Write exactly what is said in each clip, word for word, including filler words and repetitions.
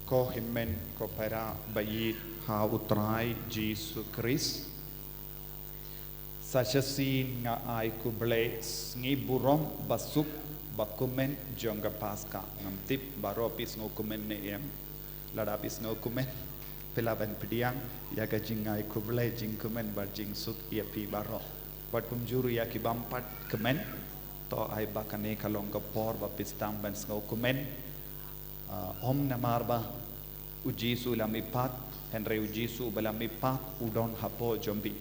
Ko hynmen ko para ba ïeit ha U Trai Jisu Khrist. Sa shisien nga ai khublei, sngi burom basuk ba kmen jong ka Paska. Ngam tip baroh phi sngew kmen ne em. Lada phi sngew kmen, phi lah ban pdiang ïa ka jingai khublei jingkmen bad jingsuk ïa phi baroh. Bad kumjuh ruh ïa ki bym pat kmen, to ai ba kane ka long ka por ba phi sdang ban sngew kmen. Ah, ym namar ba U Jisu u la mihpat, hynrei U Jisu uba la mihpat u don hapoh jong phi.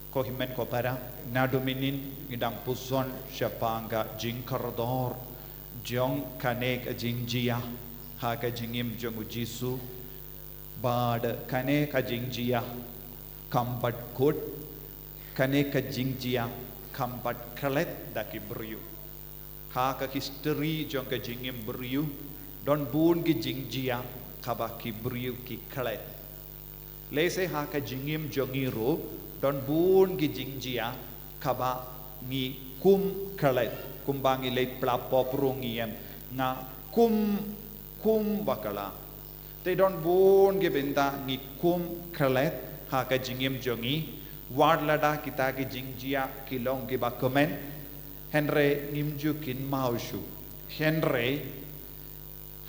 Ko hynmen ko para, naduh mynhynnin ngi dang puson shaphang ka jingkordor jong kane ka jingjia ha ka jingim jong U Jisu. Bad kane ka jingjia kam pat kut, kane ka jingjia kam pat klet da ki briew. Ha ka history jong ka jingim briew, don bun ki jingjia kaba ki briew ki klet. Lehse ha ka jingim jong ngi ruh, don bun ki jingjia kaba ngi kum klet. Kumba ngi leit pla pop ruh ngi ïeng, nga kum, kum bakla. Te don bun ki bynta ngi kum klet ha ka jingim jong ngi. Wat lada kita ki jingjia ki long kiba kmen, hynrei ngim ju kynmaw shuh. Hynrei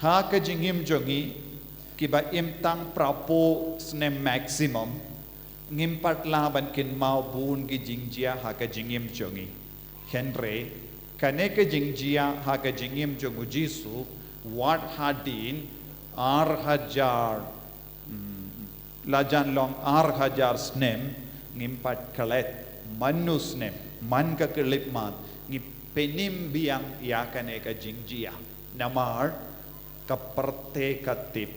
ha ka jingim jong ngi kiba im tang phra phew snem maximum, ngim pat lah ban kynmaw bun ki jingjia ha ka jingim jong ngi. Hynrei kane ka jingjia ha ka jingim jong U Jisu, wat hadien ar hajar, hmm, la jan long ar hajar snem, ngim pat klet man u snem, man ka khyllipmat ngi pynim biang ïa kane ka jingjia. Namar ka pyrthei ka tip,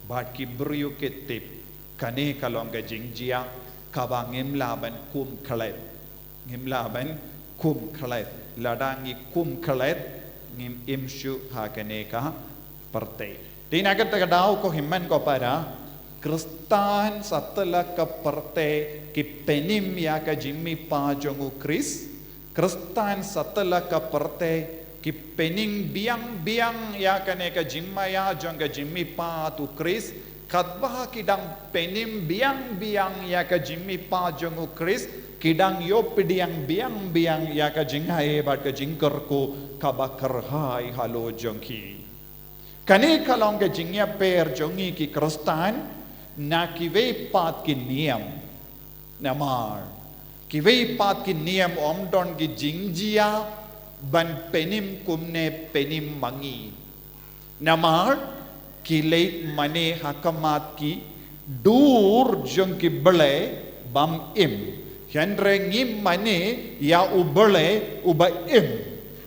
bad ki briew ki tip, kane ka long ka jingjia kaba ngim lah ban kum klet. Ngim lah ban kum klet. Lada ngi kum klet, ngim im shuh ha kane ka pyrthei. Te na kata ka daw, ko hynmen ko para, Khristan satlak ka pyrthei ki pynim ïa ka jingmihpat jong U Khrist. Khristan satlak ka pyrthei ki pynim biang biang ïa kane ka jingmaïa jong ka jingmihpat U Khrist. Katba ki dang pynim biang biang ïa ka jingmihpat jong U Khrist, ki dang ïoh pdiang biang biang ïa ka jingai bad ka jingkyrkhu kaba kyrhai halor jong ki. Kane ka long ka jingïapher jong ngi ki Khristan na kiwei pat ki niam. Namar kiwei pat ki niam ym don ki jingjia ban pynim kumne pynim ma ngi. Namar ki leit mane ha khmat ki dur jong ki blei bym im. Hynrei ngi mane ïa U Blei uba im.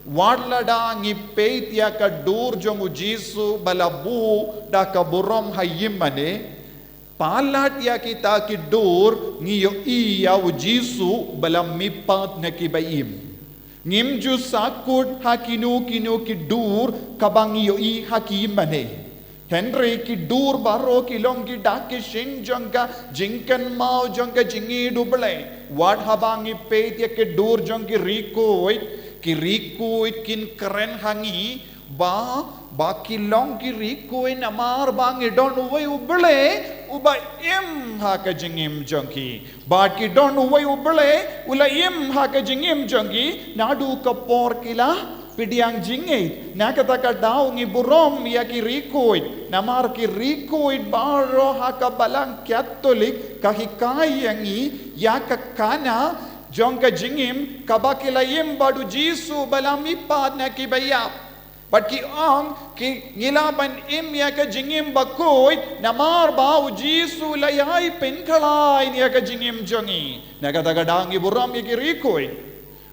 Wat lada ngi peit ïa ka dur jong U Jisu ba la buh da ka burom ha ïingmane, palat ïa kita ki dur ngi ïohi ïa U Jisu ba la mihpat na kiba im. Ngim ju sahkut ha kino kino ki dur kaba ngi ïohi ha ki ïingmane. Hynrei ki dur baroh ki long ki dak ki shin jong ka jingkynmaw jong ka jingïeit U Blei. Wat haba ngi peit ïa ki dur jong ki riewkhuid, ki riewkhuid kin kren ha ngi ba, ba ki long ki riewkhuid namar ba ngi don uwei U Blei uba im ha ka jingim jong ki. Bad ki don uwei U Blei u la im ha ka jingim jong ki, naduh ka por ki la pdiang jingngeit. Na kata ka daw ngi burom ïa ki riewkhuid, namar ki riewkhuid baroh ha ka Balang Katholik ka hikai ïa ngi ïa ka khana jong ka jingim kaba ki la im bad U Jisu ba la mihpat na kiba ïap. Bad ki ong ki, ngi lah ban im ïa ka jingim bakhuid namar ba U Jisu u la ïai pynkhlaiñ ïa ka jingim jong ngi. Na kata ka daw ngi burom ïa ki riewkhuid.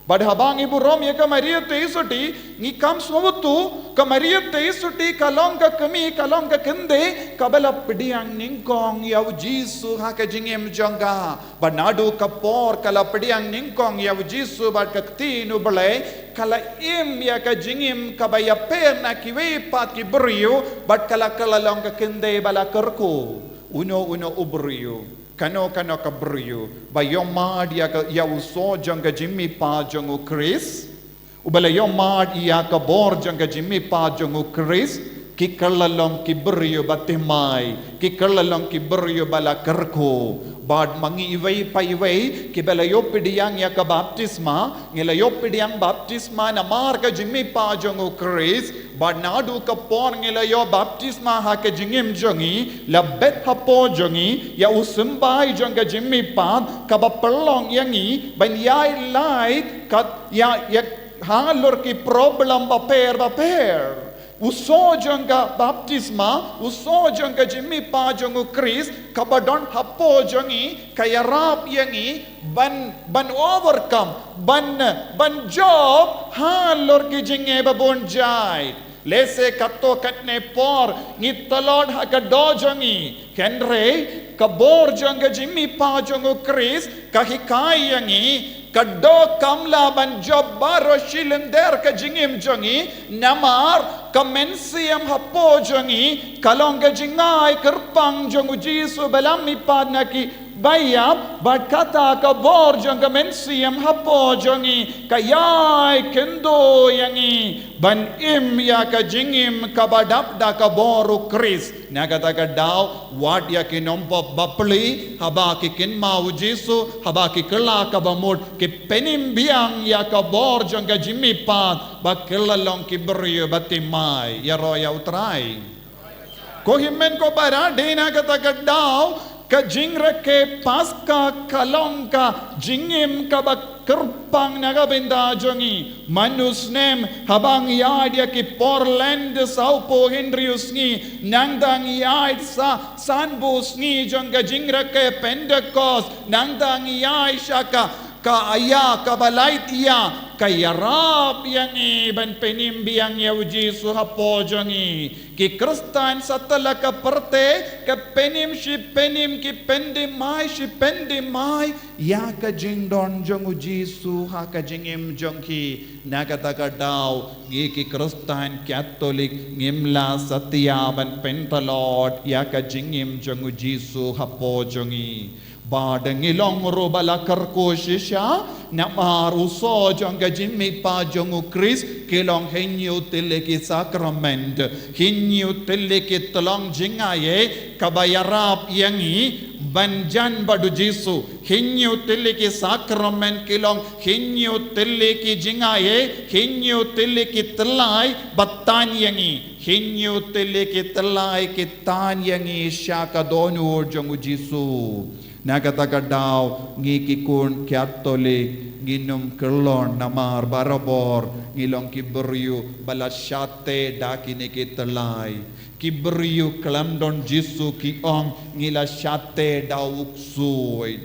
Bad haba ngi burom ïa ka Maria Theisotti, ngi kham sngewthuh, ka Maria Theisotti ka long ka kmie, ka long ka kynthei kaba la pdiang nyngkong ïa U Jisu ha ka jingim jong ka. Bad naduh ka por ka la pdiang nyngkong ïa U Jisu bad ka Ktien U Blei, ka la im ïa ka jingim kaba ïapher na kiwei pat ki briew, bad ka la, ka la long ka kynthei ba la kyrkhu. Uno uno u briew, kano kano ka briew ba ïohmad ïa ka, ïa u soh jong ka jingmihpat jong U Khrist, uba la ïohmad ïa ka bor jong ka jingmihpat jong U Khrist, Ki kylla long ki briew ba thymmai, ki kylla long ki briew ba la kyrkhu. Bad ma ngi iwei pa iwei kiba la ïoh pdiang ïa ka baptisma, ngi la ïoh pdiang baptisma namar ka jingmihpat jong U Khrist. Bad naduh ka por ngi la ïoh baptisma ha ka jingim jong ngi, la bet hapoh jong ngi ïa u symbai jong ka jingmihpat kaba pynlong ïa ngi ban ïaid lait kat ïa, ïa halor ki problem bapher bapher. U soh jong ka baptisma, u soh jong ka jingmihpat jong U Khrist kaba don hapoh jong ngi, ka ïarap ïa ngi ban, ban overcome, ban, ban jop halor ki jingeh babun jait. Lehse katto katne por ngi tlot ha ka doh jong ngi, hynrei ka bor jong ka jingmihpat jong U Khrist ka hikai ïa ngi, ka doh kam lah ban jop baroh shi lynter ka jingim jong ngi, namar ka mynsiem hapoh jong ngi ka long ka jingai kyrpang jong U Jisu ba la mihpat na ki baïap. Bad kata ka bor jong ka mynsiem hapoh jong ngi ka ïai kynduh ïa ngi ban im ïa ka jingim kaba dap da ka bor U Khrist. Na kata ka daw, wat ïa ki nongpop bapli, haba ki kynmaw U Jisu, haba ki kylla kaba mut, ki pynim biang ïa ka bor jong ka jingmihpat, ba ki la long ki briew ba thymmai. Ïaroh ïa U Trai. Ko hynmen ko para, dei na kata ka daw, ka jingrakhe Paska ka long ka jingim kaba kyrpang na ka bynta jong ngi. Man u snem, haba ngi ïaid ïa ki por Lent sawphew hynriew sngi, nangta ngi ïaid sa sanphew sngi jong ka jingrakhe Pentekost, nangta ngi ïaid sha ka, ka ïa kaba lait ïa, ka ïarap ïa ngi ban pynim biang ïa U Jisu hapoh jong ngi. Ki Khristan satlak ka pyrthei, ki pynim shi pynim, ki pyndem mai shi pyndem mai ïa ka jingdon jong U Jisu ha ka jingim jong ki. Na kata ka daw, ngi ki Khristan Katholik ngim lah satia ban pyntlot ïa ka jingim jong U Jisu hapoh jong ngi. Bad ngi long ruh ba la kyrkhu shisha namar u soh jong ka jingmihpat jong U Khrist, ki long hynñiew tylli ki sakrament. Hynñiew tylli ki tyllong jingaiei kaba ïarap ïa ngi ban jan bad U Jisu. Hynñiew tylli ki sakrament ki long hynñiew tylli ki jingaiei, hynñiew tylli ki tyllai ba tan ïa ngi. Hynñiew tylli ki tyllai ki tan ïa ngi sha ka dohnud jong U Jisu. Na kata ka daw, ngi ki khun Katholik ngin ym kyllon namar barabor ngi long ki briew ba la shah teh da kine ki tyllai. Ki briew khlem don Jisu ki ong ngi la shah teh da u ksuid.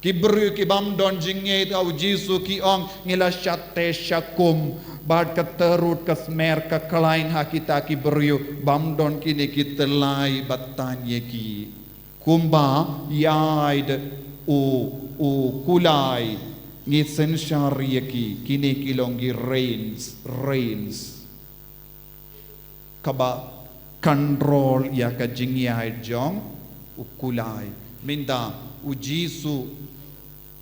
Ki briew ki bym don jingngeit ha U Jisu ki ong ngi la shah teh sha kum. Bad ka tyrut ka smer ka khlaiñ ha kita ki briew bym don kine ki tyllai ba tan ïa ki. Kumba ïaid u, u kulai, ngi synshar ïa ki, kine ki long ki reins, reins kaba control ïa ka jingïaid jong u kulai. Mynta U Jisu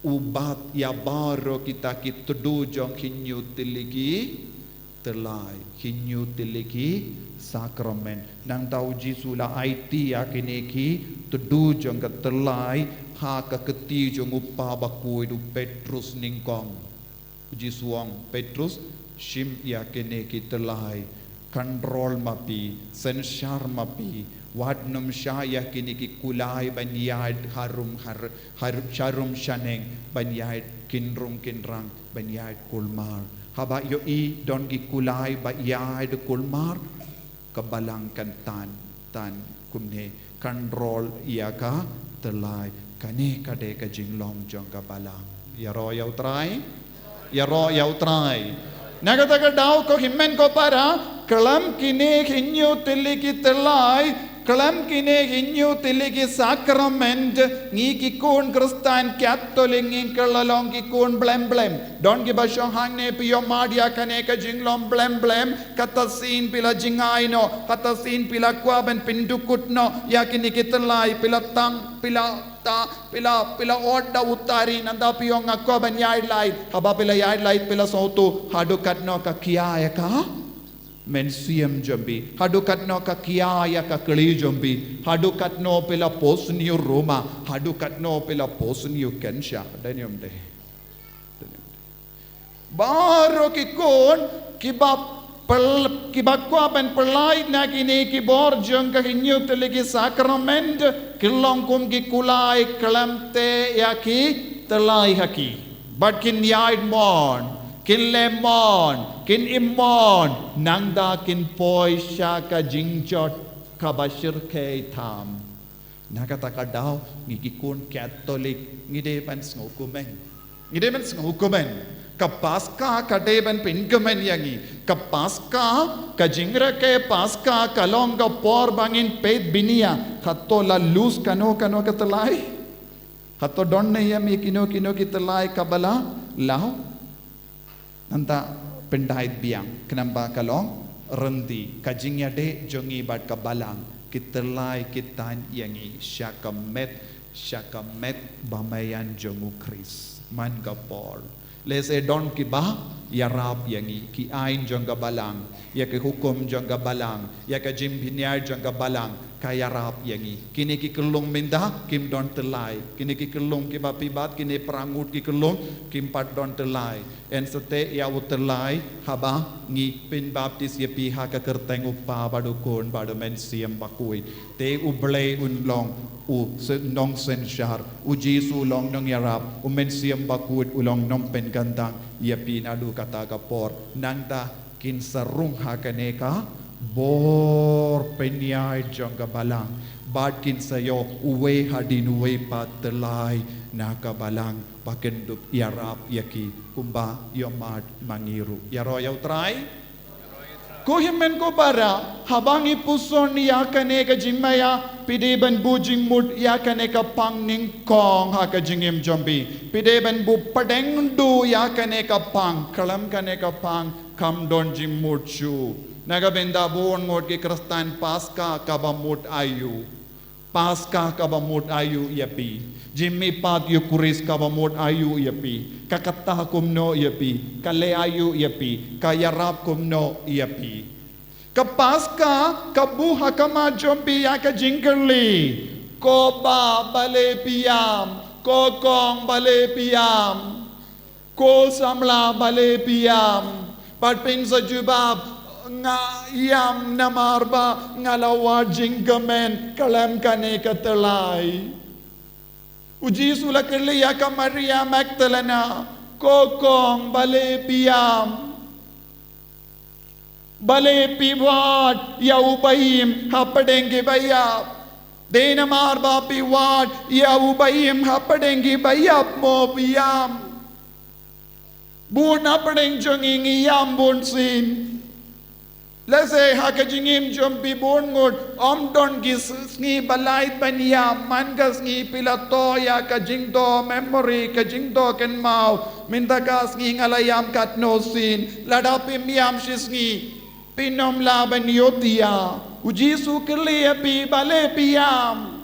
u bat ïa baroh kita ki tdu jong hynñiew tylli ki tyllai, hynñiew tylli ki sakrament. Nangta U Jisu la aiti ïa kine ki tdu jong ka tyllai ha ka kti jong u kpa bakhuid, u Petrus nyngkong. U Jisu u ong, Petrus, shim ïa kine ki tyllai, control ma phi, synshar ma phi, wat nym shah ïa kine ki kulai ban ïaid harum har, har, sharum shaneng, ban ïaid kynrum kynrang, ban ïaid kulmar. Haba ïohi don ki kulai ba ïaid kulmar, ka balang kan tan, tan kumne, control ïa ka tyllai. Kane ka dei ka jinglong jong ka balang. Ïaroh ïa U Trai. Ïaroh ïa U Trai. Na kata ka daw, ko hynmen ko para, khlem kine hynñiew tylli ki tyllai, khlem kine hynñiew tylli ki sakrament, ngi ki khun Khristan Katholik ngin kylla long ki khun blem blem. Don kiba shong hangne, phi ïohmad ïa kane ka jinglong blem blem, kata sien phi la jngai noh, kata sien phi la kwah ban pyndukut noh ïa kine ki tyllai, phi la tang, phi la ta, phi la, phi la ot da u tari, nangta phi ong nga kwah ban ïaid lait. Haba phi la ïaid lait phi la sngewthuh, haduh katno ka khia ïa ka Mynsiem jong phi, haduh katno ka kia ïa ka kli jong phi, haduh katno phi la pos ïa u ruma, haduh katno phi la pos ïa u cancer. Dei ne em dei? Baroh ki khun kiba pel-, kiba kwah ban pyllait na kine ki bor jong ka hynñiew tylli ki sakrament, ki long kum ki kulai khlem teh ïa ki tyllai ha ki. Bad kin ïaid mon, kin leh mon, kin im mon, nangta kin poi sha ka jingjot kaba shyrkhei tam. Na kata ka daw, ngi ki khun Katholik, ngi dei ban sngewkmen. Ngi dei ban sngewkmen. Ka Paska ka dei ban pynkmen ïa ngi. Ka Paska, ka jingrakhe Paska, ka long ka por ba ngin peit bniah. Hato la lus kano kano ka tyllai? Hato don ne ïa me kino kino ki tyllai kaba la law? Nangta pyndait biang, khnang ba ka long ryntih, ka jingïadei jong ngi bad ka Balang, ki tyllai ki tan ïa ngi sha ka met, sha ka met bameiñ jong u Khrist man ka por. Lehse don kiba ïarap ïa ngi, ki aiñ jong ka Balang, ïa ki hukum jong ka Balang, ïa ka jingpynïaid jong ka Balang, ka ïarap ïa ngi. Kine ki khyllung mynta kim don tyllai. Kine ki khyllung kiba phi bat, kine para ngut ki khyllung kim pat don tyllai. Yn sa teh ïa u tyllai haba ngi pynbaptis ïa phi ha ka kyrteng u Kpa bad u Khun bad u Mynsiem Bakhuid. Te U Blei un long u sy-, nongsynshar, U Jisu u long nongïarap, U Mynsiem Bakhuid u long nongpynkyntang ïa phi naduh kata ka por. Nangta kin sa rung ha kane ka bor pynïaid jong ka Balang, bad kin sa ïoh uwei hadien uwei pat tyllai na ka Balang, ba kin dup ïarap ïa ki kumba ïohmad ma ngi ruh. Ïaroh ïa U Trai. Ko hynmen ko para, haba ngi puson ïa kane ka jingmaïa, phi dei ban buh jingmut ïa kane ka pang nyngkong ha ka jingim jong phi. Phi dei ban buh pdeng duh ïa kane ka pang, khlem kane ka pang kam don jingmut shuh. Na ka bynta bun ngut ki Khristan, Paska kaba mut aïu? Paska kaba mut aïu ïa phi? Jingmihpat Eukharist kaba mut aïu ïa phi? Ka kata kumno ïa phi? Ka leh aïu ïa phi? Ka ïarap kumno ïa phi? Ka Paska ka buh ha khmat jong phi ïa ka jingkylli: Ko Bah, balei phi ïam? Ko Kong, balei phi ïam? Ko Samla, balei phi ïam? Bad phin sa jubab: Nga ïam namar ba nga la wad jingkmen khlem kane ka tyllai. U Jisu u la kylli ïa ka Maria Magdalena: Ko Kong, balei phi ïam? Balei phi wad ïa u ba im hapdeng ki ba ïap? Dei namar ba phi wad ïa u ba im hapdeng ki ba ïap mo phi ïam? Bun hapdeng jong ngi ngi ïam bun sien. Lehse ha ka jingim jong phi bun ngut ym don ki s-, sngi ba lait ban ïam, man ka sngi phi la thoh ïa ka jingthoh memory, ka jingthoh kynmaw. Mynta ka sngi nga la ïam katno sien. Lada phim ïam shi sngi, phin ym lah ban ïohi ïa. U Jisu u kylli ïa phi: Balei phi ïam?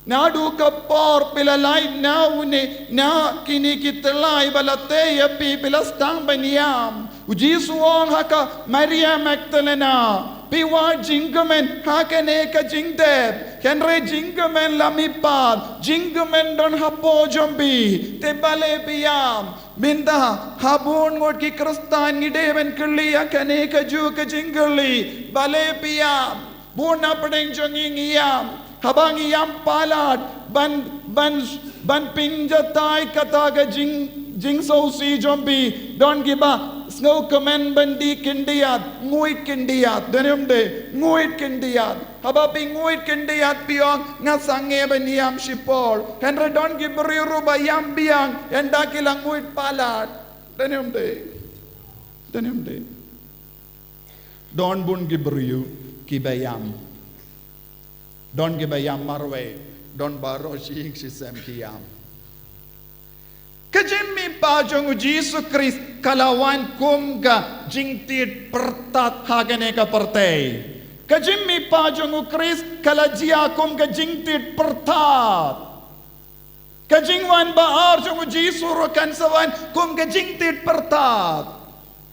Naduh ka por phi la lait na une, na kine ki tyllai ba la teh ïa phi, phi la sdang ban ïam. U Jisu u ong ha ka Maria Magdalena: Phi wad jingkmen ha kane ka jingtep, hynrei jingkmen la mihpat, jingkmen don hapoh jong phi. Te balei phi ïam? Mynta ha bun ngut ki Khristan ngi dei ban kylli ïa kane kajuh ka jingkylli: Balei phi ïam? Bun hapdeng jong ngi ngi ïam. Haba ngi ïam palat ban, ban, ban pynjatai kata ka jing, jingsngewsih jong phi, don kiba sngewkmen ban dih khyndiat, nguid khyndiat. Dei ne ym dei? Nguid khyndiat. Haba phi nguid khyndiat phi ong: Nga sangeh ban ïam shipor. Hynrei don ki briew ruh ba ïam biang ynda ki la nguid palat. Dei ne ym dei? Dei ne ym dei? Don bun ki briew kiba ïam. Don kiba ïam marwei, don baroh shi ïing shi sem ki ïam. Ka jingmihpat jong u Jisu Khrist ka la wan kum ka jingtied pyrthat ha kane ka pyrthei. Ka jingmihpat jong u Khrist ka la jia kum ka jingtied pyrthat. Ka jingwan ba ar jong u Jisu ruh kan sa wan kum ka jingtied pyrthat.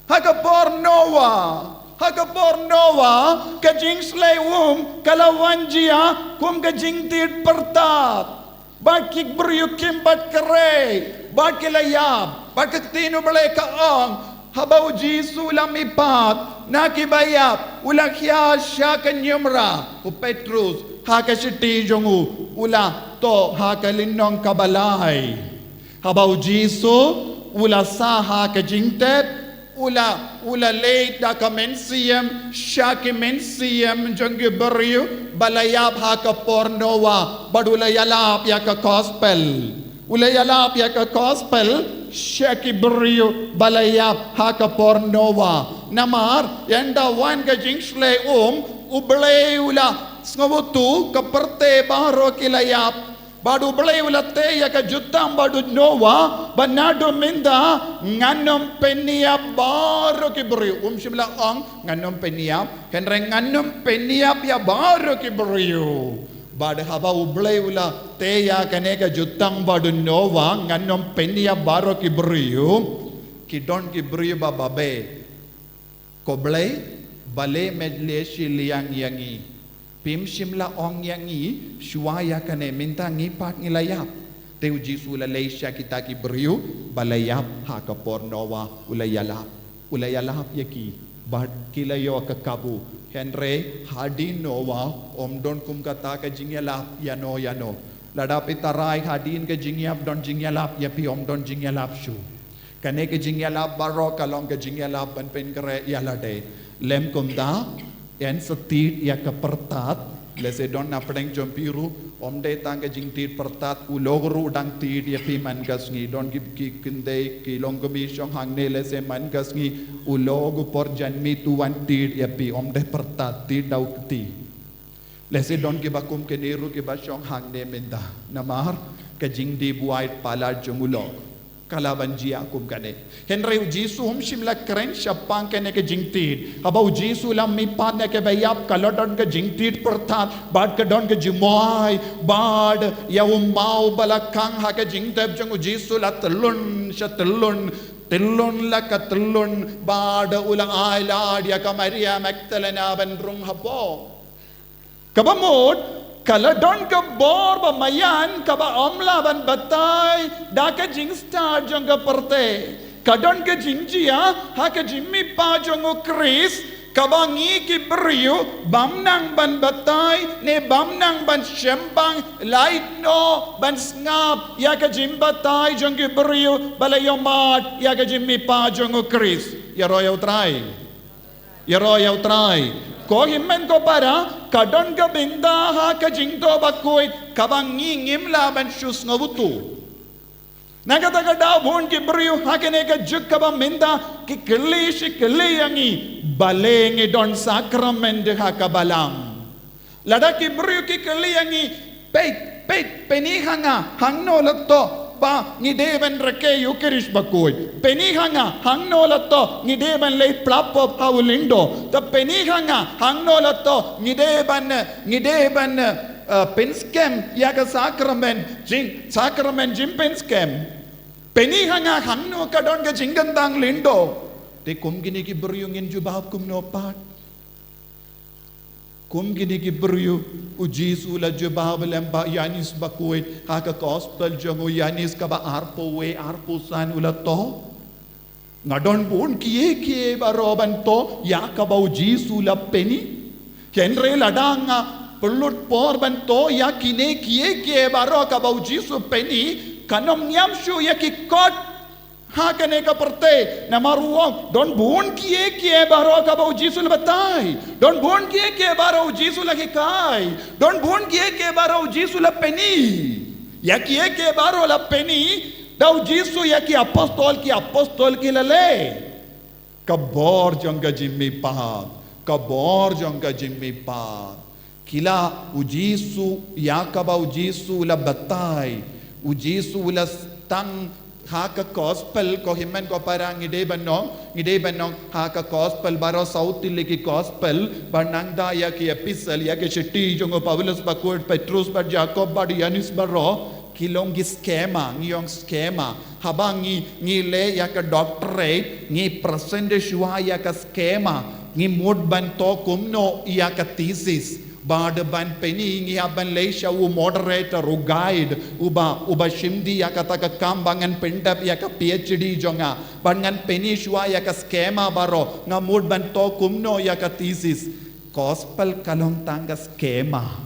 Ha ka por Noah, Ha ka por Noah, ka jingshlei um ka la wan jia kum ka jingtied pyrthat. Bad ki briew kim pat khreh, bad ki la ïap. Bad ka ktien U Blei ka ong, haba U Jisu u la mihpat na kiba ïap, u la khia sha ka niumra u Petrus ha ka shithi jong u, u la thoh ha ka lynnong kaba lai. Haba U Jisu u la sah ha ka jingtep, u la, u la leit da ka mynsiem sha ki mynsiem jong ki briew ba la ïap ha ka por Noah, bad u la ïalap ïa ka gospel. U la ïalap ïa ka gospel sha ki briew ba la ïap ha ka por Noah. Namar ynda wan ka jingshlei um, U Blei u la sngewthuh ka pyrthei baroh ki la ïap. Bad U Blei u la tei ïa ka jutang bad u Noah, bad naduh mynta ngan ym pynïap baroh ki briew. Um shym la ong ngan ym pynïap, hynrei ngan ym pynïap ïa baroh ki briew. Bad haba U Blei u la tei ïa kane ka jutang bad u Noah, ngan ym pynïap baroh ki briew, ki don ki briew ba babe. Ko Blei, balei me leh shiliang ïa ngi? Phim shym la ong ïa ngi shuwa ïa kane, mynta ngi pat ngi la ïap. Te U Jisu u la leit sha kita ki briew ba la ïap ha ka por Noah, u la ïalap. U la ïalap ïa ki bad ki la ïoh ka kabu. Hynrei hadien Noah ym don kum kata ka jingïalap ïano ïano. Lada phi tharai hadien ka jingïap don jingïalap ïa phi, ym don jingïalap shuh. Kane ka jingïalap baroh ka long ka jingïalap ban pynkhreh ïa lade. Lym kumta, yn sa tied ïa ka pyrthat, lehse don na pdeng jong phi ruh, ym dei tang ka jingtied pyrthat, u lok ruh u dang tied ïa phi man ka sngi, don ki, ki khyndai ki longkmie shong hangne lehse man ka sngi, u lok u por janmiet u wan tied ïa phi, ym dei pyrthat, tied da u kti. Lehse don kiba kum kine ruh kiba shong hangne mynta. Namar ka jingdih buaid palat jong u lok ka la ban jia kum kane. Hynrei U Jisu um shym la kren shaphang kane ka jingtied. Haba U Jisu u la mihpat na kiba ïap ka la don ka jingtied pyrthat bad ka don ka jingmyntoi bad ïa u maw ba la khang ha ka jingtep jong U Jisu la tyllun sha tyllun, tyllun la ka tyllun bad u la ai lad ïa ka Maria Magdalena ban rung hapoh. Kaba mut, ka la don ka bor ba maïan kaba ym lah ban batai da ka jingstad jong ka pyrthei. Ka don ka jingjia ha ka jingmihpat jong U Khrist, kaba ngi ki briew bym nang ban batai ne bym nang ban shembang, lait noh ban sngap ïa ka jingbatai jong ki briew ba la ïohmad ïa ka jingmihpat jong U Khrist. Ïaroh ïa U Trai. Ïaroh ïa U Trai. Ko hynmen ko para, ka don ka bynta ha ka jingthoh bakhuid kaba ngi ngim lah ban shu sngewthuh. Na kata ka daw bun ki briew ha kane ka juk kaba mynta ki kylli shi kylli ïa ngi, balei ngi don sakramen ha ka balang. Lada ki briew ki kylli ïa ngi, peit, peit, peit, peit ha nga, hangno la thoh ba ngi dei ban rakhe Ïukharist bakhuid. Peit ha nga, hangno la thoh ngi dei ban leit pla pop ha u lyngdoh. Te peit ha nga, hangno la thoh ngi dei ban, ngi dei ban, eh, pynskhem ïa ka sakramen, jing, sakramen jingpynskhem. Peit ha nga, hangno ka don ka jingkyntang lyngdoh. Te kum kine ki briew ngin jubab kumno pat? Kum kine ki briew, U Jisu u la jubab lem bad Ïoannis bakhuid ha ka gospel jong u Ïoannis kaba arphew wei arphew san u la thoh. Nga don bun kiei kiei baroh ban thoh ïa kaba U Jisu u la peit. Hynrei lada nga pynlut por ban thoh ïa kine kiei kiei baroh kaba U Jisu u peit, kan ym ñiam shuh ïa ki kot ha kane ka pyrthei, namar u ong, don bun kiei kiei baroh kaba U Jisu u la batai. Don bun kiei kiei baroh U Jisu u la hikai. Don bun kiei kiei baroh U Jisu u la peit. Ïa kiei kiei baroh u la peit da U Jisu ïa ki apostol, ki apostol ki la leh. Ka bor jong ka jingmihpat. Ka bor jong ka jingmihpat. Ki la, U Jisu, ïa kaba U Jisu u la batai, U Jisu u la tang ha ka gospel, ko hynmen ko para, ngi dei ban ong, ngi dei ban ong ha ka gospel baroh saw tylli ki gospel, bad nangta ïa ki epistle, ïa ki shithi jong u Paulus bakhuid, Petrus bad Jakob bad Ïoannis baroh, ki long ki skema, ngi ong skema. Haba ngi, ngi leh ïa ka doctorate, ngi present shuwa ïa ka skema. Ngi mut ban to kumno ïa ka thesis, bad ban pyni ngi hap ban leit sha u moderator, u guide, uba, uba shim di ïa kata ka kam ba ngan pyndep ïa ka PhD jong nga, bad ngan pyni shuwa ïa ka skema baroh, nga mut ban to kumno ïa ka thesis. Gospel ka long tang ka skema.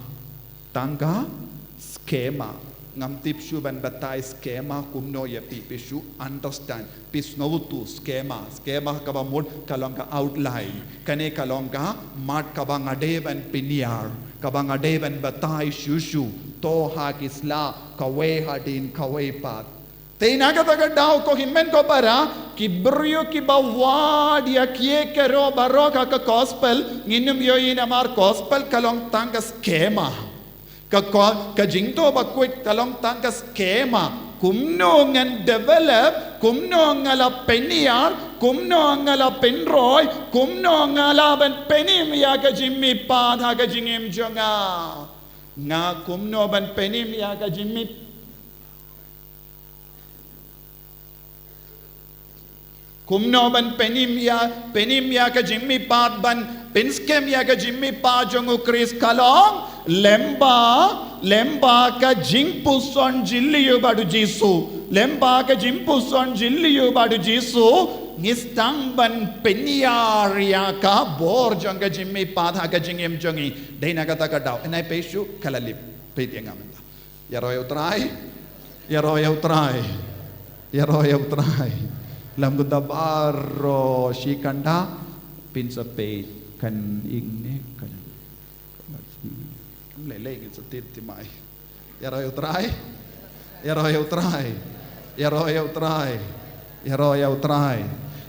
Tang ka skema. Ngam tip shuh ban batai skema kumno ïa phi, phi shu understand, phi sngewthuh skema. Skema kaba mut ka long ka outline. Kane ka long ka mat kaba nga dei ban pynïar, kaba nga dei ban batai shuh shuh. To ha ki sla, kawei hadien kawei pat. Te na kata ka daw, ko hynmen ko para, ki briew kiba wad ïa kiei kiei baroh ha ka gospel, ngin ym ïohi namar gospel ka long tang ka skema. Ka, ka, ka jingthoh bakhuid ka long tang ka skema. Kumno ngan develop, kumno nga la pynïar, kumno nga la pynroi, kumno nga la ban pynim ïa ka jingmihpat ha ka jingim jong nga. Nga kumno ban pynim ïa ka jingmih Kumno ban pynim ïa, pynim ïa ka jingmihpat, ban pynskhem ïa ka jingmihpat jong u Khrist ka long, lyngba, lyngba ka jingpuson jylliew bad u Jisu. Lyngba ka jingpuson jylliew bad u Jisu, ngi sdang ban pynïar ïa ka bor jong ka jingmihpat ha ka jingim jong ngi. Dei na kata ka daw, ngan ai peit shuh ka la lip. Peit ïa nga mynta. Ïaroh ïa u Trai. Ïaroh ïa u Trai. Ïaroh ïa u Trai. Lem kumta baroh shi kynta phin sa peit kan ing ne kan. Kam lei lei ngin sa tied ti mai. Ïaroh ïa u Trai. Ïaroh ïa u Trai. Ïaroh ïa u Trai. Ïaroh ïa u Trai.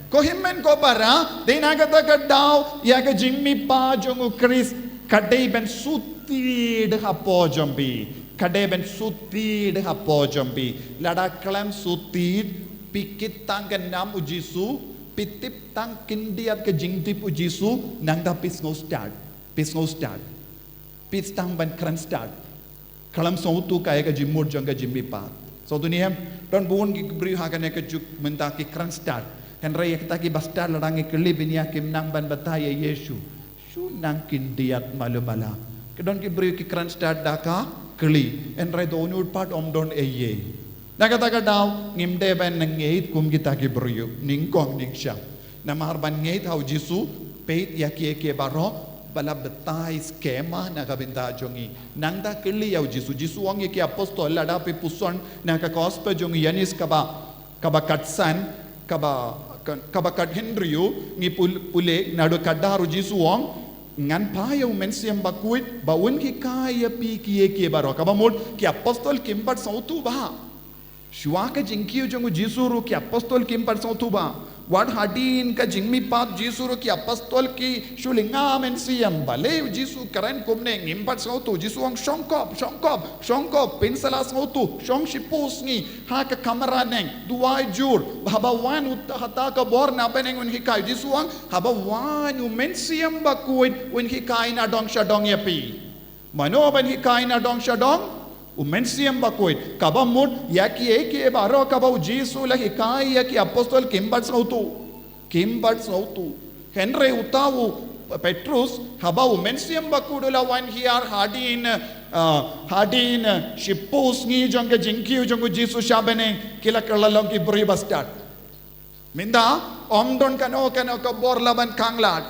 Ko hynmen ko para, dei na kata ka daw ïa ka jingmihpat jong u Khrist ka dei ban shu tied hapoh jong phi. Ka dei ban shu tied hapoh jong phi. Lada khlem shu tied, phi kit tang ka nam u Jisu, phi tip tang khyndiat ka jingtip u Jisu, nangta phi sngew stad. Phi sngew stad. Phi sdang ban kren stad. Khlem sngewthuh kaei ka jingmut jong ka jingmihpat. Sngewthuh ne em, don bun ki briew ha kane ka juk mynta ki kren stad. Hynrei ïa kita kiba stad lada ngi kylli bniah kim nang ban batai ïa Jisu. Shu nang khyndiat malu mala. Ki don ki briew ki kren stad da ka kylli. Hynrei dohnud pat ym don ei ei. Na kata ka daw ngim dei ban ngeit kum kita ki briew. Nyngkong nyngshap. Namar ban ngeit ha u Jisu, peit ïa kiei kiei baroh ba la batai skema na ka bynta jong ngi. Nangta kylli ïa u Jisu. Jisu ong ïa ki apostol, lada phi puson na ka gospel jong u Ïoannis kaba, kaba khatsan, kaba, ka-, kaba khathynriew, ngi pul-, pule naduh khatar, u Jisu ong, ngan phah ïa u Mynsiem Bakhuid ba un hikai ïa phi kiei kiei baroh. Kaba mut ki apostol kim pat sngewthuh bha. Shuwa ka jingkiew jong u Jisu ruh ki apostol kim pat sngewthuh bha. Wat hadien ka jingmihpat Jisu ruh ki apostol ki shu lynga mynsiem. Balei u Jisu kren kumne, ngim pat sngewthuh. Jisu ong shongkop, shongkop, shongkop, phin sa la sngewthuh. Shong shiphew sngi ha ka kamra neng, duwai jur. Haba wan uta ha kata ka bor na bneng un hikai. Jisu ong haba wan u Mynsiem Bakhuid un hikai nadong shadong ïa phi. Mano ban hikai nadong shadong? U Mynsiem Bakhuid. Kaba mut ïa kiei kiei baroh kaba u Jisu la hikai ïa ki apostol kim pat sngewthuh. Kim pat sngewthuh. Hynrei uta u Petrus, haba u Mynsiem Bakhuid u la wan hiar hadien, ah, hadien, ah, shiphew sngi jong ka jingkiew jong u Jisu sha bneng, ki la kylla long ki briew ba stad. Mynta, ym don kano kano ka bor la ban khang lad.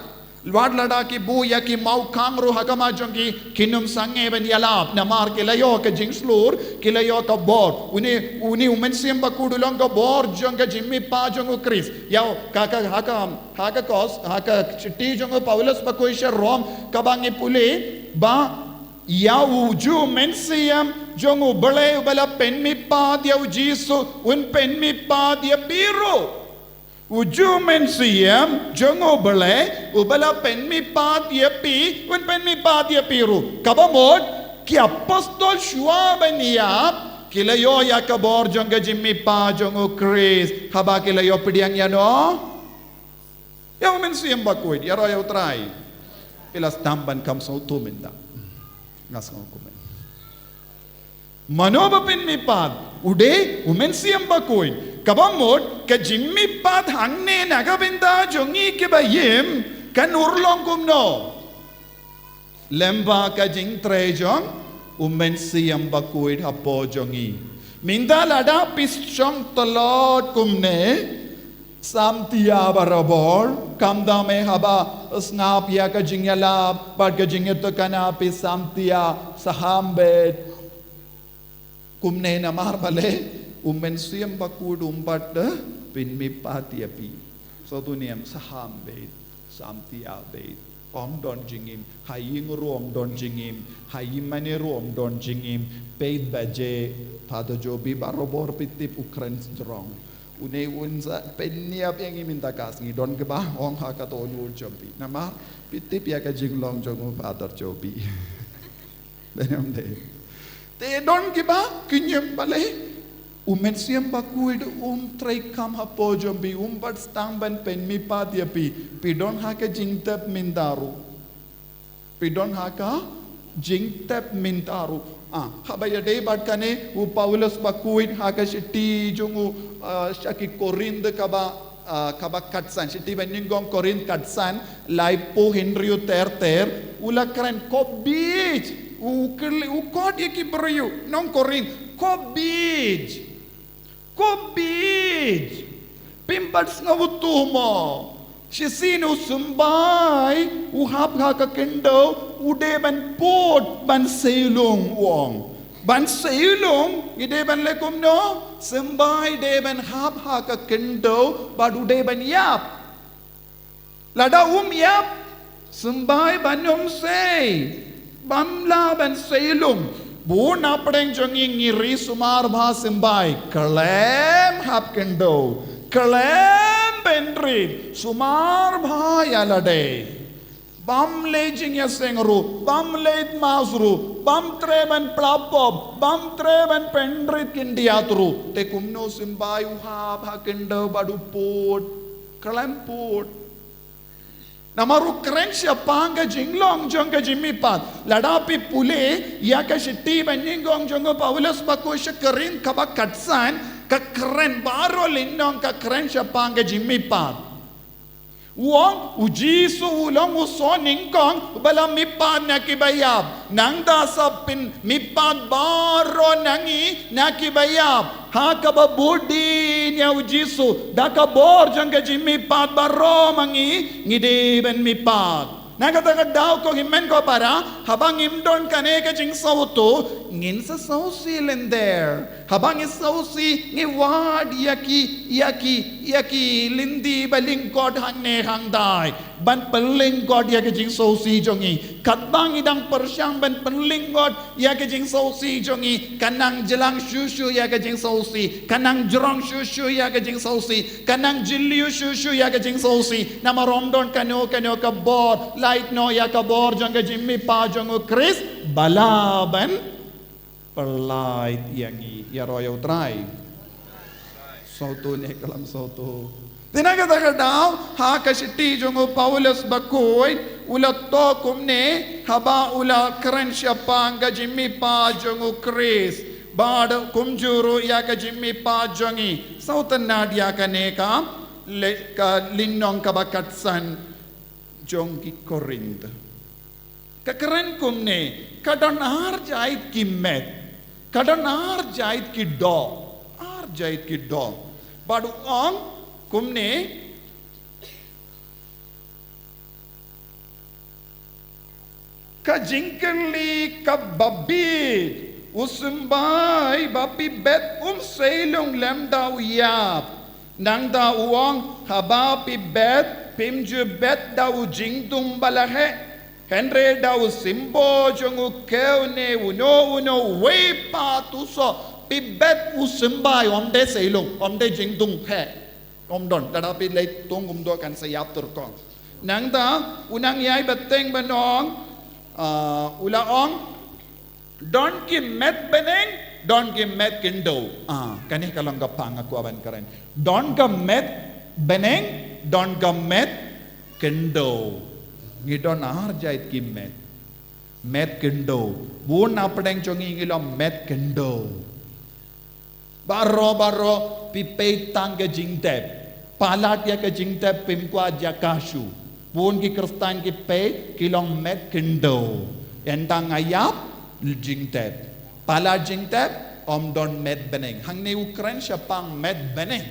Wat lada ki buh ïa ki mawkhang ruh ha khmat jong ki, kin ym sangeh ban ïalap. Namar ki la ïoh ka jingshlur, ki la ïoh ka bor. Une, une u Mynsiem Bakhuid u long ka bor jong ka jingmihpat jong u Khrist. Ïa, ka, ka, ha ka, ha ka kos, ha ka shithi jong u Paulus bakhuid sha Rom, kaba ngi pule, ba ïa u Ju Mynsiem jong U Blei uba la pynmihpat ïa u Jisu, un pynmihpat ïa phi ruh. U Ju Mynsiem jong U Blei uba la pynmihpat ïa phi, un pynmihpat ïa phi ruh. Kaba mut, ki apostol shuwa ban ïap, ki la ïoh ïa ka bor jong ka jingmihpat jong u Khrist. Haba ki la ïoh pdiang ïano? Ïa u Mynsiem Bakhuid, ïaroh ïa u Trai. Phi la sdang ban kham sngewthuh mynta. Nga sngew kumne. Mano ba pynmihpat, u dei u Mynsiem Bakhuid. Kaba mut, ka jingmihpat hangne na ka bynta jong ngi kiba im, Kan urlong kumno? Lyngba ka jingtrei jong u Mynsiem Bakhuid hapoh jong ngi. Mynta lada phi shong tlot kumne, samtia barabor, khamtam eh haba sngap ïa ka jingïalap bad ka jingïatakna, phi samtia, saham beit. Kumne namar balei u Mynsiem Bakhuid um pat pynmihpat ïa phi. Sngewthuh ne em? Saham beit, samtia beit. Ym don jingim, ha ïing ruh ym don jingim, ha ïingmane ruh ym don jingim. Peit ba je Father Jobi barabor phi tip u kren strong. Une un sa pynïap ïa ngi mynta ka sngi, don kiba ong ha ka to nyul jong phi. Namar phi tip ïa ka jinglong jong u Father Jobi. Dei ne ym dei? Te don kiba kynjam balei u Mynsiem Bakhuid um trei kham hapoh jong phi, um pat sdang ban pynmihpat ïa phi. Phi don ha ka jingtep mynta ruh. Phi don ha ka jingtep mynta ruh. Ah, haba ïadei bad kane u Paulus Bakhuid ha ka shithi jong u, ah, sha ki Korinth kaba, ah, kaba khatsan, shithi banyngkong Korinth khatsan, laiphew hynriew ter ter, u la kren, ko bieit, u kyrli, u khot ïa ki briew nong Korinth, ko bieit. Ko bieit. Phim pat sngewthuh mo? Shisien u symbai u hap ha ka khyndew, u dei ban pud ban seiloh, u ong. Ban seiloh, ngi dei ban leh kumno? Symbai dei ban hap ha ka khyndew, bad u dei ban ïap. Lada um ïap, symbai ban ym sei, bym lah ban seiloh. Bun na pdeng jong ngi ngi ri sumar bha symbai, khlem hap khyndew, khlem pynrit, sumar bha ïa lade. Bym leit jingïaseng ruh, bym leit mass ruh, bym treh ban pla pop, bym treh ban pynrit khyndiat ruh. Te kumno symbai u hap ha khyndew bad u pud? Khlem pud. Namar u kren shaphang ka jinglong jong ka jingmihpat. Lada phi pule ïa ka shithi banyngkong jong u Paulus Bakhuid sha ki Korinth kaba khatsan, ka kren baroh lynnong ka kren shaphang ka jingmihpat. U ong, u Jisu u long u soh nyngkong ba la mihpat na kiba ïap. Nangta sa pynmihpat baroh na ngi na kiba ïap. Ha kaba bud dien ïa u Jisu da ka bor jong ka jingmihpat baroh ma ngi, ngi dei ban mihpat. Na kata ka daw ko hynmen ko para, haba ngim don kane ka jingsngewthuh, ngin sa sngewsih lynter. Haba ngi sngewsih ngi wad ïa ki, ïa ki, ïa ki lynti ba lyngkot hangne hangtai. Ban pynlyngkot ïa ka jingsngewsih jong ngi. Katba ngi dang pyrshang ban pynlyngkot ïa ka jingsngewsih jong ngi, ka nang jlang shuh shuh ïa ka jingsngewsih, ka nang jrong shuh shuh ïa ka jingsngewsih, ka nang jylliew shuh shuh ïa ka jingsngewsih. Namar ym don kano kano ka bor, lait noh ïa ka bor jong ka jingmihpat jong u Khrist ba lah ban pynlait ïa ngi. Ïaroh ïa u Trai. Sngewthuh ne khlem sngewthuh? Te na kata ka daw, ha ka shithi jong u Paulus Bakhuid, u la thoh kumne, haba u la kren shaphang ka jingmihpat jong u Khrist bad kumjuh ruh ïa ka jingmihpat jong ngi. Sngewtynnad ïa kane ka, le, ka lynnong kaba khatsan jong ki Korinth. Ka kren kumne, ka don ar jait ki met, ka don ar jait ki doh, ar jait ki doh. Bad u ong kumne, ka jingkylli kaba bieit, u symbai ba phi bet um seiloh lymda u ïap. Nangta u ong, haba phi bet, phim ju bet da u jingdum ba la heh, hynrei da u symbol jong u khiew ne uno uno uwei pat u soh. Phi bet u symbai, ym dei seiloh, ym dei jingdum heh. Ym don, lada phi leit thung kumto kan sa ïap tyrkhong. Nangta u nongïai bteng ba ong, ah, u la ong, don ki met bneng, don ki met khyndew. Ah, kane ka long ka phang nga kwah ban kren. Don ka met bneng, don ka met khyndew. Ngi don ar jait ki met. Met khyndew. Bun na pdeng jong ngi ngi long met khyndew. Baroh baroh phi peit tang ka jingtep. Palat ïa ka jingtep phim kwah jaka shuh. Bun ki Khristan ki peit ki long met khyndew. Ynda nga ïap, jingtep. Palat jingtep, ym don met bneng. Hangne u kren shaphang met bneng.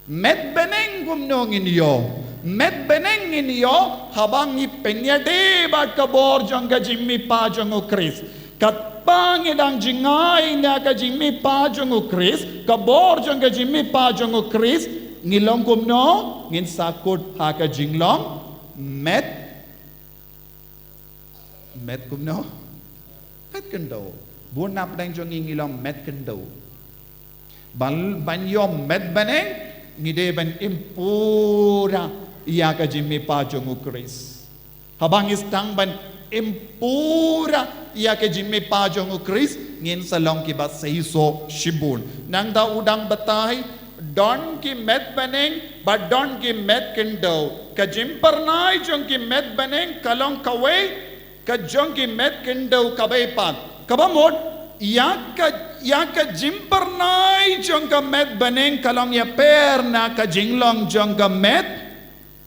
Met bneng kumno ngin ïoh? Met bneng ngin ïoh haba ngi pynïadei bad ka bor jong ka jingmihpat jong u Khrist. Katba ngi dang jngai na ka jingmihpat jong u Khrist, ka bor jong ka jingmihpat jong u Khrist, ngi long kumno? Ngin sa kut ha ka jinglong met. Met kumno? Met khyndew. Bun na pdeng jong ngi ngi long met khyndew. Ban, ban ïoh met bneng, ngi dei ban im pura ïa ka jingmihpat jong u Khrist. Haba ngi sdang ban im pura ïa ka jingmihpat jong u Khrist, ngin sa long kiba seisoh shibun. Nangta u dang batai, don ki met bneng, bad don ki met khyndew. Ka jingpyrnai jong ki met bneng ka long kawei, ka jong ki met khyndew kaba pat. Kaba mut, ïa ka, ïa ka jingpyrnai jong ka met bneng ka long ïapher na ka jinglong jong ka met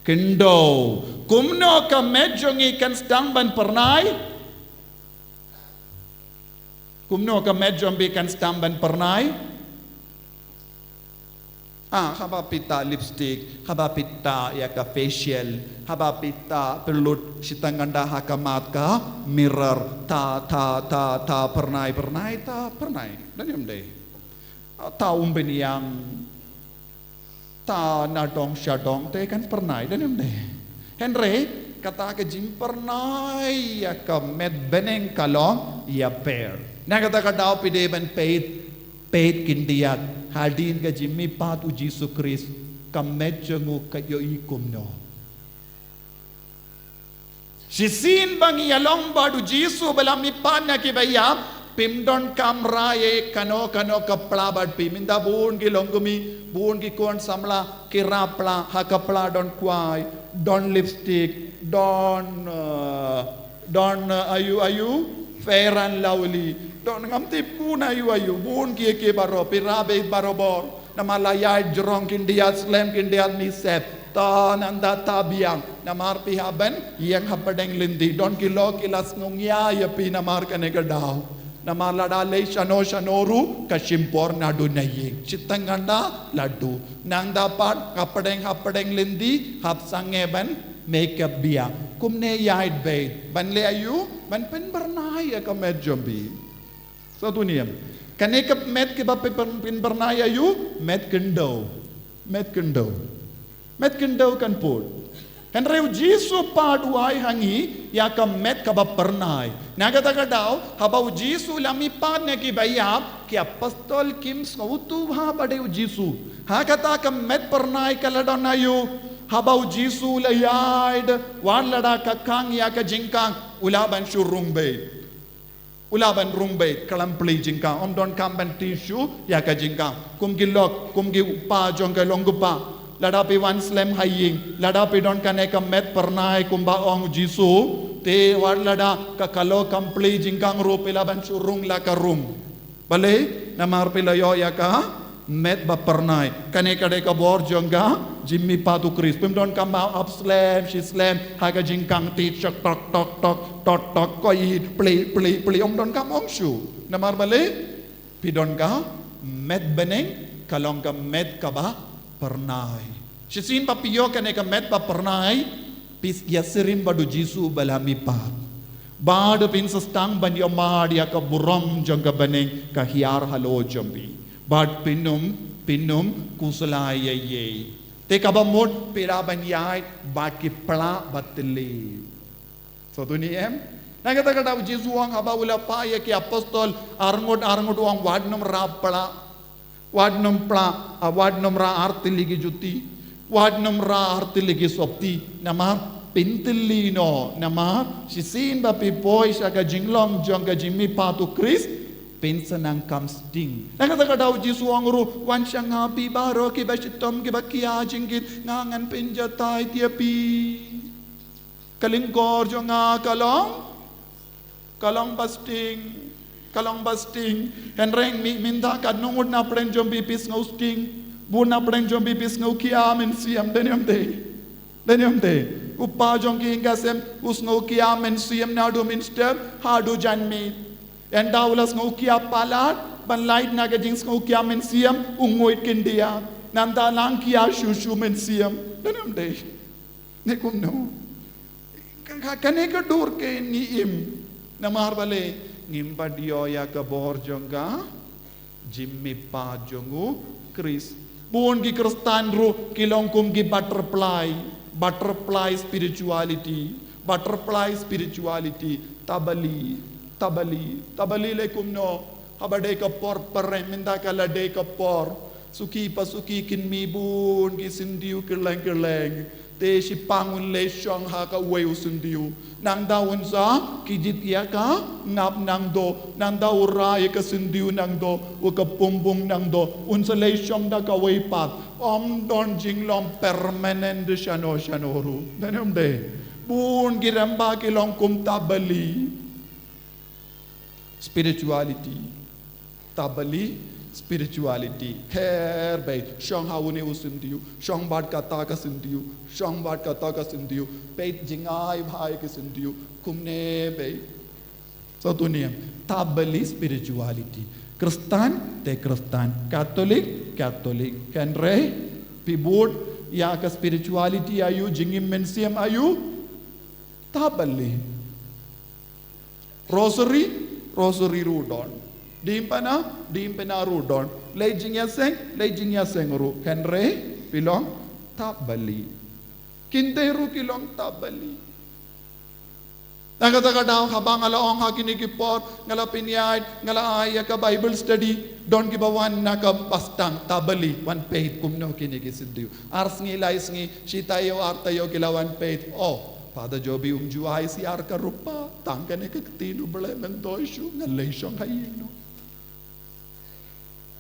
khyndew. Kumno ka met jong ngi kan sdang ban pyrnai? Kumno ka met jong phi kan sdang ban pyrnai? Ah, haba phi tah lipstick, haba phi tah ïa ka facial, haba phi tah pynlut shiteng ngan da ha ka mat ka mirror, tah, tah, tah, tah, pyrnai, pyrnai, tah, pyrnai. Don ym dei. Ah, tah umbynïang, tah na dong sha dong, te kan pyrnai, don ym dei. Hynrei kata ka jingpyrnai ïa ka met bneng ka long ïapher. Na kata ka daw phi dei ban peit, peit khyndiat hadien ka jingmihpat u Jisu Khrist, ka met jong u ka ïohi kumno. Shisien ba ngi ïalong bad u Jisu ba la mihpat na kiba ïap, phim donkam rah ïa kano kano ka pla bad phi. Mynta bun ki longkmie, bun ki khun samla ki rah pla, ha ka pla don kwai, don lipstick, don, eh, don, eh, aiu aiu, Fair and Lovely, don ngam tip bun aiu aiu, bun kiei kiei baroh, phi rah beit barobor. Namar la ïaid jrong khyndiat slem khyndiat mih sep. Tah nangta tah biang. Namar phi hap ban ïeng hapdeng lynti. Don ki lok ki la sngewnguh ïa phi namar kane ka daw. Namar lada leit shano shano ruh ka shim por naduh na ïing. Shiteng ngan da la duh. Nangta pat hapdeng hapdeng lynti hap sangeh ban makeup biang. Kumne ïaid beit. Ban leh aiu? Ban pynpyrnai ïa ka met jong phi. Sa tu niam. Kane ka met kaba pyn-, pyn-, pynpyrnai aiu? Met khyndew. Met khyndew. Met khyndew kan pud. Hynrei u Jisu pat u ai ha ngi ïa ka met kaba pyrnai. Na kata ka daw, haba u Jisu la mihpat na kiba ïap, ki apostol kim sngewthuh bha ba dei u Jisu. Ha kata ka met pyrnai ka la don aiu? Haba u Jisu la ïaid, wat lada ka khang ïa ka jingkhang, u lah ban shu rung beit. U lah ban rung beit, khlem plie jingkhang, ym donkam ban tissue ïa ka jingkhang. Kum ki lok, kum ki kpa jong ka longkpa. Lada phi wan slem ha ïing, lada phi don kane ka met pyrnai kumba ong u Jisu, te wat lada ka khlok kam plie jingkhang ruh phi lah ban shu rung la ka rung. Balei? Namar phi la ïoh ïa ka met ba pyrnai. Kane ka dei ka bor jong ka jingmihpat u Khrist. Phim donkam ban ap slem shi slem ha ka jingkhang, tied shok tok tok tok tok tok, ko ïeit, plie plie plie, ym donkam ong shuh. Namar balei? Phi don ka met bneng, ka long ka met kaba pyrnai. Shisien ba phi ïoh kane ka met ba pyrnai, phi ïasyriem bad u Jisu ba la mihpat. Bad phin sa sdang ban ïohmad ïa ka burom jong ka bneng ka hiar halor jong phi. Bad phin ym, phin ym khuslai ei ei. Te kaba mut phi lah ban ïaid bad ki pla ba thylliew. Sa tu niam? Na kata ka daw u Jisu u ong haba u la phah ïa ki apostol arngut arngut u ong, wat nym rah pla. Wat nym pla, ah, wat nym rah ar tylli ki juti. Wat nym rah ar tylli ki sopti. Namar phin thylli noh, namar shisien ba phi poi sha ka jinglong jong ka jingmihpat u Khrist, phin sa nang kham sting. Na kata ka daw u Jisu u ong ruh, wan sha nga phi baroh kiba shitom kiba khia jingkit, nga ngan pynjatai ïa phi. Ka lyngkor jong nga ka long, ka long ba sting, ka long ba sting. Hynrei mynta katno ngut na pdeng jong phi phi sngew sting? Bun na pdeng jong phi phi sngew khia mynsiem, don ym dei? Don ym dei? U kpa jong ki ïing ki sem u sngewkhia mynsiem naduh mynstep haduh janmiet. Ynda u la sngewkhia palat ban lait na ka jingsngewkhia mynsiem, u nguid khyndiat. Nangta la khia shuh shuh mynsiem. Dang ym dei. Ne kumno? Ka, ka, kane ka dur kein ngi im. Namar balei? Ngim pat ïoh ïa ka bor jong ka jingmihpat jong u Khrist. Bun ki Khristan ruh ki long kum ki butterfly, butterfly spirituality, butterfly spirituality, tabali, tabali, tabali lei kumno, haba dei ka por pyrshah mynta ka la dei ka por. Suki pa suki kin mih bun ki syntiew kylleng kylleng. Te shiphang un leit shong ha kawei u syntiew. Nangta un sa khie jied ïa ka ngap nangto. Nangta u rah ïa ka syntiew nangto. Wa ka pung pung nangto. Un sa leit shong da kawei pat. Ym don jinglong permanent shano shano ruh. Dang ym dei. Bun ki rangbah ki long kum tabali. Spirituality. Tabali spirituality. Her beit. Shong ha une u syntiew. Shong bad kata ka syntiew. Shong bad kata ka syntiew. Peit jingai bha ïa ka syntiew. Kumne beit. Sa tu niam. Tabali spirituality. Khristan, te Khristan. Katolik, Katolik. Hynrei, phi bud ïa ka spirituality aïu, jingim mynsiem aïu. Tabali. Rosary, rosary ruh don. Diengphna, diengphna ruh don. Leit jingïaseng, leit jingïaseng ruh. Hynrei, phi long tabali. Kynthei ruh ki long tabali. Na kata ka daw haba nga la ong ha kine ki por, nga la pynïaid, nga la ai ïa ka Bible study, don kiba wan na ka Bastang, tabali, wan peit kumno kine ki syntiew. Ar sngi lai sngi, shi taïew ar taïew ki la wan peit. Oh, Father Jobi um ju ai shuh ar ka rupa, tang kane ka ktien U Blei, myntoi shuh, ngan leit shong ha ïing noh.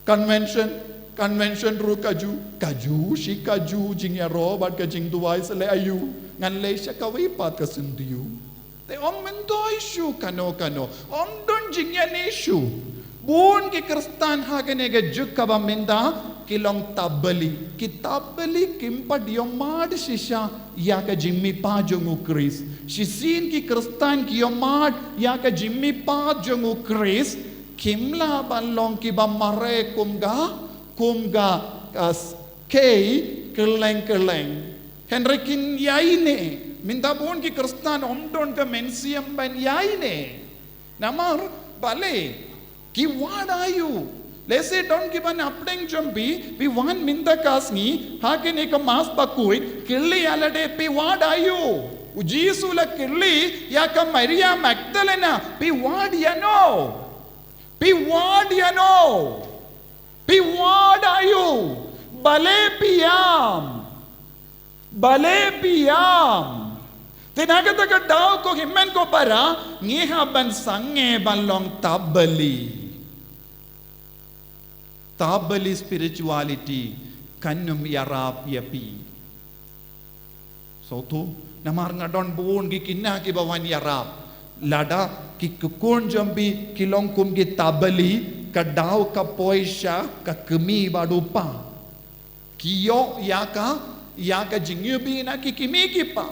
Convention, convention ruh kajuh, kajuh, shi kajuh, jingïaroh bad ka jingduwai sa leh aïu, ngan leit sha kawei pat ka syntiew. Te ym myntoi shuh kano kano, ym don jingïaineh shuh. Bun ki Khristan ha kane ka juk kaba mynta, ki long tabali. Ki tabali kim pat ïohmad shisha ïa ka jingmihpat jong u Khrist. Shisien ki Khristan ki ïohmad ïa ka jingmihpat jong u Khrist, kim lah ban long kiba mareh kum ka, kum ka, ka s-, kei kylleng kylleng. Hynrei kin ïaineh, mynta bun ki Khristan ym don ka mynsiem ban ïaineh. Namar balei, ki wad aïu. Lehse don kiba na pdeng jong phi, phi wan mynta ka sngi, ha kane ka Mass bakhuid, kylli ïa lade phi wad aïu. U Jisu u la kylli ïa ka Maria Magdalena, phi wad ïano. Phi wad ïano. Phi wad aïu. Balei phi ïam. Balei phi ïam. Te na kata ka daw ko hynmen ko para, ngi hap ban sangeh ban long tabali. Tabali spirituality, kan ym ïarap ïa phi. Sngewthuh, namar nga don bun ki khynnah kiba wan ïarap. Lada ki khun jong phi ki long kum ki tabali, ka daw ka poi sha ka kmie bad u kpa. Ki ïoh ïa ka, ïa ka jingïohi na ki kmie ki kpa.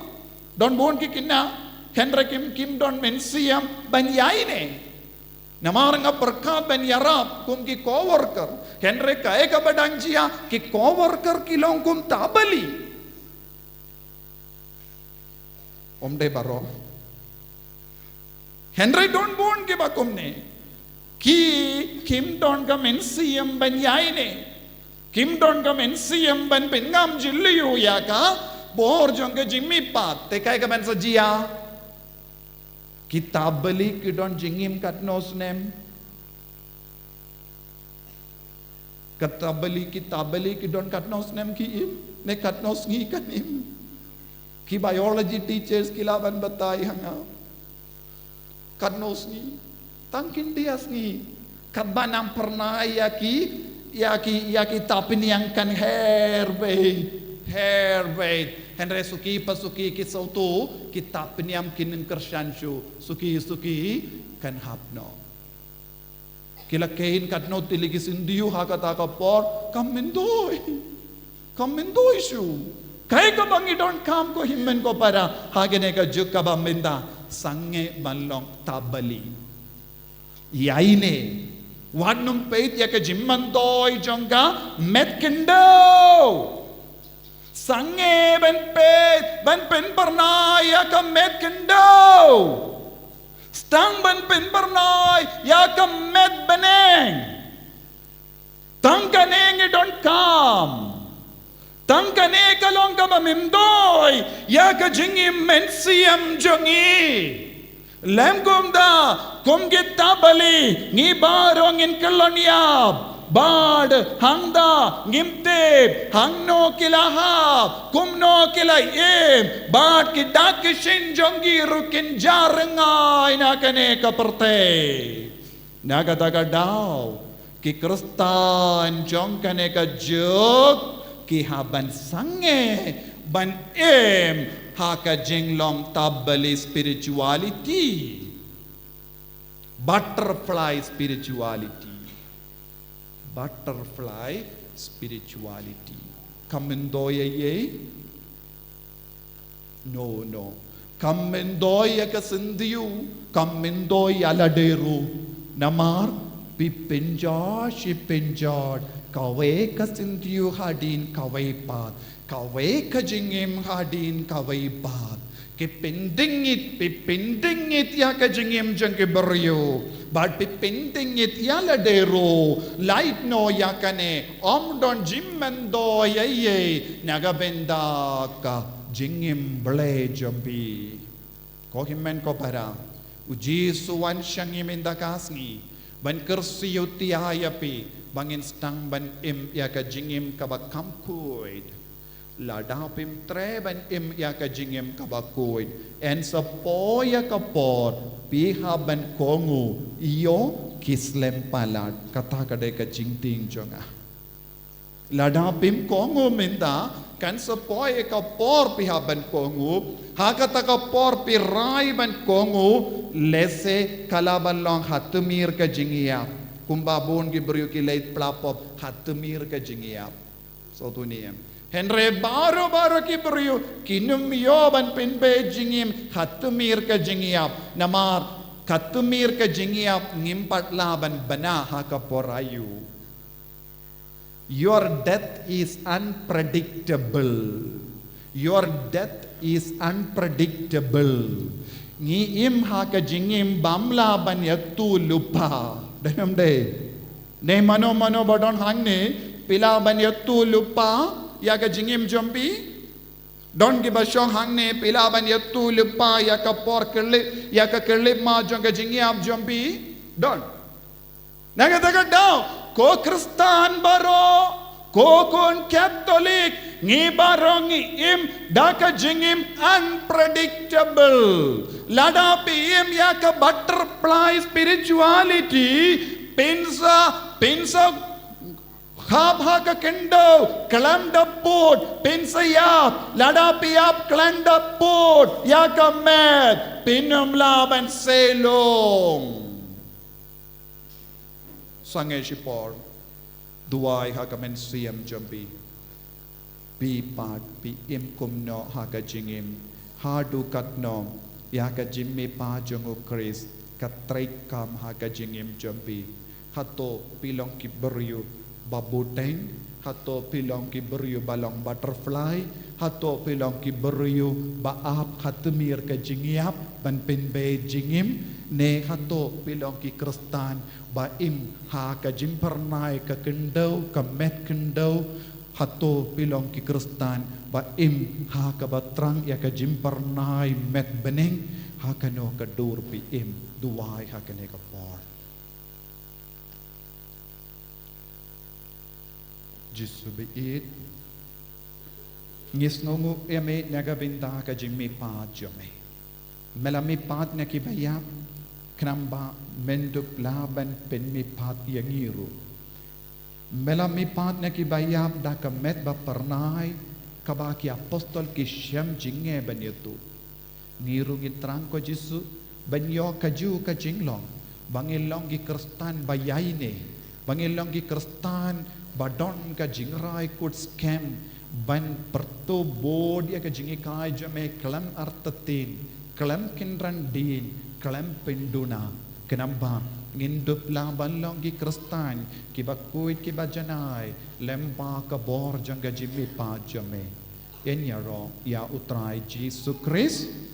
Don bun ki khynnah, hynrei kim, kim don mynsiem ban ïaineh. Namar nga pyrkhat ban ïarap kum ki co-worker. Hynrei kaei kaba dang jia, ki co-worker ki long kum tabali. Ym dei baroh. Hynrei don bun kiba kumne. Ki, kim don ka mynsiem ban ïaineh. Kim don ka mynsiem ban pynngam jylliew ïa ka bor jong ka jingmihpat. Te kaei kaban sa jia. Ki tabali ki don jingim katno snem. Ka tabali, ki tabali ki don katno snem ki im, ne katno sngi kan im. Ki biology teachers ki lah ban batai ha nga. Katno sngi, tang khyndiat sngi. Katba nang pyrnai ïa ki, ïa ki, ïa ki tapniang kan her beit, her beit. Hynrei suki pa suki ki sngewthuh, ki tapniang kin kyrshan shuh, suki suki kan hap noh. Ki la kheiñ katno tylli ki syntiew ha kata ka por, kam myntoi. Kam myntoi shuh. Kaei kaba ngi donkam ko hynmen ko para ha kane ka juk kaba mynta? Sangeh ban long tabali. Ïaineh. Wat nym peit ïa ka jingmyntoi jong ka met khyndew. Sangeh ban peit, ban pynbyrnai ïa ka met khyndew. Sdang ban pynbyrnai ïa ka met bneng. Tang kane ngi donkam. Tang kane ka long kaba myntoi ïa ka jingim mynsiem jong ngi. Lem kumta, kum ki tabali, ngi baroh ngin kyllon ïap. Bad hangta ngim tip hangno ki la hap, kumno ki la im, bad ki dak ki shin jong ki ruh kin jrngai na kane ka pyrthei. Na kata ka daw, ki Khristan jong kane ka juk ki hap ban sangeh ban im ha ka jinglong tabali spirituality. Butterfly spirituality. Butterfly spirituality. Kam myntoi ïa ei? No, no. Kam myntoi ïa ka syntiew, kam myntoi ïa lade ruh. Namar phi pynjot, shi pynjot, kawei ka syntiew hadien kawei pat, kawei ka jingim hadien kawei pat. Ki pyndengit, phi pyndengit ïa ka jingim jong ki briew. Bad phi pyndengit ïa lade ruh, lait noh ïa kane, ym don jingmyntoi ei ei na ka bynta ka jingim Blei jong phi. Ko hynmen ko para, u Jisu u wan sha ngi mynta ka sngi ban kyrsiew ïa phi ba ngin sdang ban im ïa ka jingim kaba kham khuid. Lada phim treh ban im ïa ka jingim kaba khuid, yn sa poi ïa ka por phi hap ban kohnguh ïa ki slem palat. Kata ka dei ka jingtieng jong nga. Lada phim kohnguh mynta, kan sa poi ïa ka por phi hap ban kohnguh. Ha kata ka por phi rai ban kohnguh, lehse ka lah ban long ha tmier ka jingïap. Kumba bun ki briew ki leit pla pop ha tmier ka jingïap. Sngewthuh ne em? Hynrei baroh baroh ki briew kin ym ïoh ban pynbeit jingim ha tmier ka jingïap. Namar ha tmier ka jingïap ngim pat lah ban bna ha ka por aïu. Your death is unpredictable. Your death is unpredictable. Ngi im ha ka jingim bym lah ban ïathuh lypa. Dei ne ym dei? Ne mano mano ba don hangne, phi lah ban ïathuh lypa ïa ka jingim jong phi? Don kiba shong hangne, phi lah ban ïathuh lypa ïa ka por khyllip, ïa ka khyllipmat jong ka jingïap jong phi? Don. Na kata ka daw, ko Khristan baroh, ko khun Katholik, ngi baroh ngi im da ka jingim unpredictable. Lada phi im ïa ka butterfly spirituality, phin sa, phin sa hap ha ka khyndew, khlem da pud, phin sa ïap. Lada phi ïap khlem da pud ïa ka met, phin ym lah ban sei lung. Sangeh shipor, duwai ha ka mynsiem jong phi. Phi pat phi im kumno ha ka jingim, haduh katno ïa ka jingmihpat jong u Khrist ka trei kam ha ka jingim jong phi. Hato phi long ki briew ba buteng? Hato phi long ki briew ba long butterfly? Hato phi long ki briew ba ap ha tmier ka jingïap ban pynbeit jingim? Ne hato phi long ki Khristan ba im ha ka jingphyrnai ka khyndew, ka met khyndew? Hato phi long ki Khristan ba im ha kaba thrang ïa ka jingphyrnai met bneng? Ha kano ka dur phi im? Duwai ha kane ka por. Jisu ba ïeit, ngi sngewnguh ïa me na ka bynta ka jingmihpat jong me. Me la mihpat na kiba ïap, khnang ba men dup lah ban pynmihpat ïa ngi ruh. Me la mihpat na kiba ïap da ka met ba phyrnai, kaba ki apostol ki shem jingeh ban ïathuh. Ngi ruh ngi thrang ko Jisu ban ïoh kajuh ka jinglong ba ngin long ki Khristan ba ïaineh, ba ngin long ki Khristan ba don ka jingrai kut skhem, ban pyrto bud ïa ka jinghikai jong me khlem artatien, khlem kynran dien, khlem pynduna. Khnang ba ngin dup lah ban long ki Khristan kiba khuid kiba janai lem bad ka bor jong ka jingmihpat jong me. Ngin ïaroh ïa U Trai Jisu Khrist.